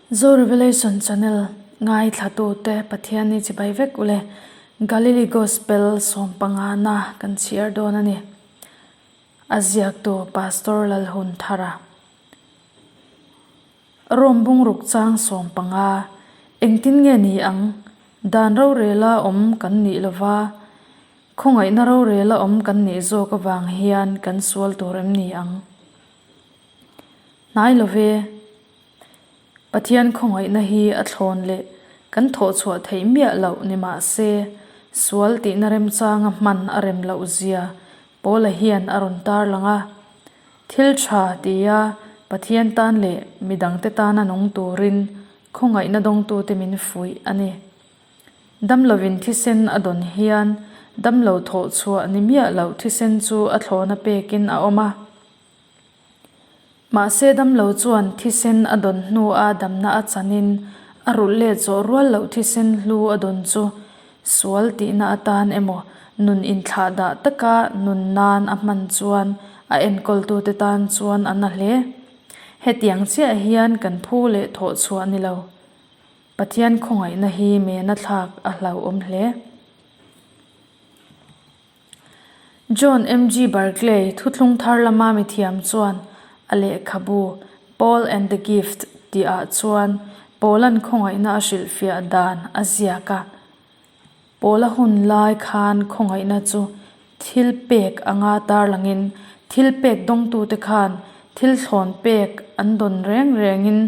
Zo Revelation Channel ngaithlatute Pathian ni chibai vek ule Galilee Gospel sawmpangana kan chhiar dawn a ni. A ziaktu Pastor Lalhunthara. Rom bungruk chang 15, Engtin nge ni ang? Dan rorela awm kan nih lova, khawngaihna rorela awm kan nih zawk avang hian kan sual tur em ni ang? Hnai lo ve. Pathian khawngaihna hi a thlawn leh kan thawhchhuah theih miah loh ni mah se, sual tihna remchanga hman a rem loh zia Paula hian a rawn tarlang a. Thil tha tia Pathian tan leh midangte tana nung turin khawngaihna dawngtute min fuih a ni. Damlovin thisen a dawn hian damlo thawhchhuah ni miah loh thisen chu a thlawna pekin a awm a. Mahse damlo chuan thisen a dawn hnua damna a chanin a rulh let zawh rual loh thisen hlu a dawn chu sual tihna atan emaw nun inthlah dah taka nun nan a hman chuan a enkawltute tan chuan a na hle. Hetiang chiah hian kan phu leh thawh chhuah ni lo. Pathian khawngaihna hi mena thlak a hlauhawm hle. John MG. Barclay thuthlung thar lama mithiam chuan a lehkhabu Paul and the Gift tihah chuan Paula'n khawngaihna a hrilhfiah dan a ziak a. Paula hun lai khan khawngaihna chu thil pek anga tarlangin thil pek dawngtute khan thil thlawn pek an dawn reng rengin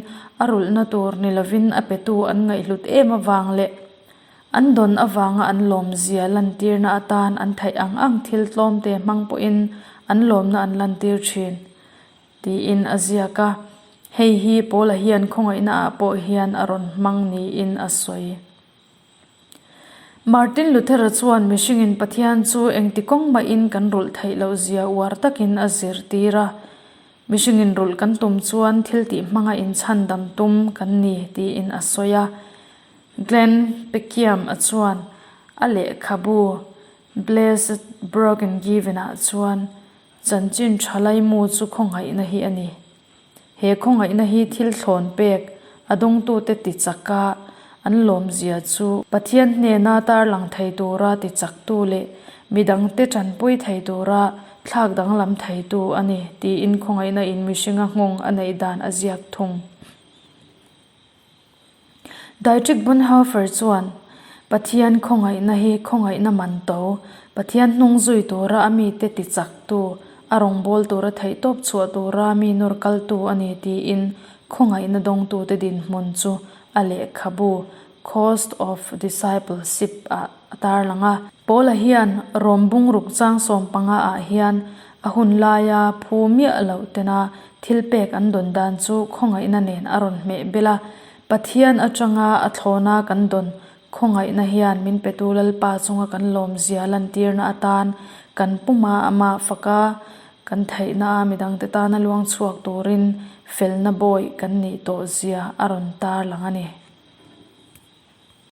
a rulhna tur ni lovin a petu an ngaihhlut em avang leh An dawn avanga an lawmzia lantirna atan an theih ang ang thil tlawmte hmang pawhin an lawmna an lantir thin, tiin a ziak a. Hei hi Paula hian khawngaihna ah pawh hian a rawn hmang niin a sawi. Martin Luther-a chuan mihringin Pathian chu engti kawng mahin kan rulh theih loh zia uar takin a zirtir a. Mihringin rulh kan tum chuan thil tih hmanga inchhandam tum kan ni tiin a sawi a. Glenn Peckiam a chuan a lehkhabu Blessed Broken Given ah chuan chanchin tha laimu chu khawngaihna hi a ni. He khawngaihna hi thil thlawn pek a dawngtute ti chaka an lawmzia chu Pathian hnena tarlang thei tura ti chaktu leh midangte tanpui thei tura thlak danglam theitu a ni tiin khawngaihna in mihringa nghawng a neih dan a ziak thung. Dietrich Bonhoeffer chuan, Pathian khawngaihna hi khawngaihna man to, Pathian hnung zui tura a mite ti chaktu, a rawngbâwl tura theihtawp chhuah tura mi nawr kaltu a ni tiin khawngaihna dawngtute dinhmun chu a lehkhabu Cost of Discipleship ah a tarlang a. Paula hian Rom bungruk chang 15 ah hian a hun laia phu miah loh tena thil pek an dawn dan chu khawngaihna nen a rawn hmeh bel a. Pathian atanga a thlawna kan dawn khawngaihna hian min petu Lalpa chunga kan lawmzia lantirna atan kan puma amah faka kan theihna a midangte tana luang chhuak turin felna bawi kan nih tawh zia a rawn tarlang a ni.